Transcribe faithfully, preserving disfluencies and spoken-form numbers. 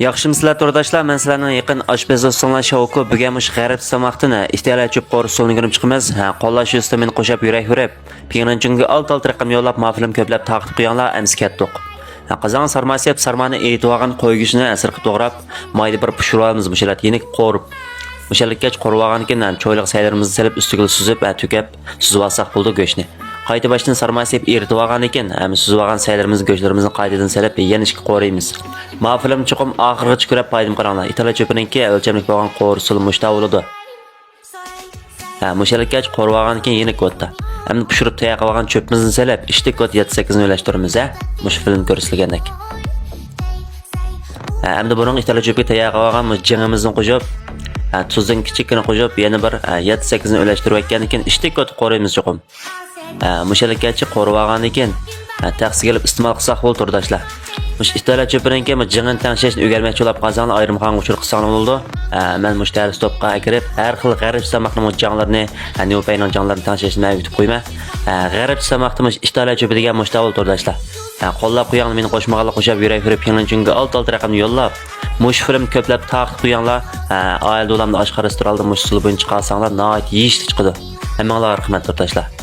ياخشىمۇسىلەر تورداشلار، مەن سىلەرنىڭ يېقىن ئاشپەز دوستۇڭلار شاۋكۇ. بۈگۈن مۇشۇ غەرب تاماقتىن ئىتالىيە چۆپ قورۇسىنى كۆرۈپ چىقىمىز. ھە، قوللاش يۈزىسىدىن مېنى قوشاپ يۈرەك بېرىپ، پىڭلىنچۈنگە ئالتە ئالتە رەقەم يوللاپ، ما فىلىم كۆپلەپ تارقىتىپ قويۇڭلار، ئەمىسە كەتتۇق. ھە، قازانغا سارما سېلىپ، سارمانى ئېرىتىۋالغان قوي گۆشىنى سىرتقا توغراپ، مايدا بىر پىشۇرۇۋالىمىز، مۇشۇ يەردە يېنىك قورۇپ. مۇشۇ يەرگىچە قورۇۋالغاندىن كېيىن، ھە، چويلىغا سەيلىرىمىزنى سېلىپ، ئۈستىگە سۈزۈپ، ھە، تۆكۈپ، سۈزۈۋالساق بولىدۇ گۆشنى. قايتا باشتىن سارما سېلىپ ئېرىتىۋالغاندىن كېيىن، ھەم سۈزۈۋالغان سەيلىرىمىزنى، گۆشلىرىمىزنى قايتىدىن سېلىپ، يەنە ئىككى قورۇيمىز. ما فىلىم چوقۇم ئاخىرغىچە كۆرۈپ پايدىمغا قاراڭلار. ئىتالىيە چۆپىنىڭكى ئۆلچەملىك بولغان قورۇسىلا مۇشۇنداق بولىدۇ. ھە، مۇشۇ يەرگىچە قورۇۋالغاندىن كېيىن يېنىك كوتا. ئەمدى پىشۇرۇپ تەييار قىلغان چۆپىمىزنى سېلىپ، ئىتتىك كوتا يەتتە سەككىزنى ئۆلەشتۈرىمىز، ھە، مۇشۇ فىلىمدا كۆرسىتىلگەندەك. ھە، ئەمدى بۇنىڭ ئىتالىيە چۆپىگە تەييار قىلغان مۇشۇ جېڭىمىزنى قوشۇپ، ھە، تۇزدىن كىچىككىنە قوشۇپ، يەنە بىر، ھە، يەتتە سەككىزنى ئۆلەشتۈرۈۋەتكەندىن كېيىن ئىتتىك كوتا قورۇيمىز چوقۇم. ھە، مۇشۇ يەرگىچە قورۇۋالغاندىن كېيىن، ھە، تەخسىگە ئېلىپ ئىستېمال قىلساق بولدى تورداشلار. مۇشۇ ئىتالىيە چۆپىنىڭكى بۇ جېڭىنى تەڭشەشنى ئۆگەنمەكچى بولۇپ قالساڭلار، ئايرىمخانىغا ئۇچۇر قىلساڭلار بولىدۇ. ھە، مەن مۇشۇ دەرس توپقا كىرىپ، ھەر خىل غەربچە تاماقنىڭ جاڭلىرىنى، ھە، نيۇپەينىڭ جاڭلىرىنى تەڭشەشنى مەن ئۆگىتىپ قويىمەن. ھە، غەربچە تاماقتا مۇشۇ ئىتالىيە چۆپى دېگەن مۇشۇنداق بولدى تورداشلار. ھە، قوللاپ قويۇڭلار، مېنى قوشمىغانلار قوشاپ يۈرەك بېرىپ، پىڭلىنچۈنگە ئالتە ئالتە رەقەمنى يوللاپ، مۇشۇ فىلىمنى كۆپلەپ تارقىتىپ قويۇڭلار. ھە، ئائىلە ئۇلامدا ئاشقا رېستوراندا مۇشۇ ئۇسۇل بويىچە قالساڭلار ناھايىتى يېيىشلىك چىقىدۇ. ھەممىڭلارغا رەھمەت تورداشلار.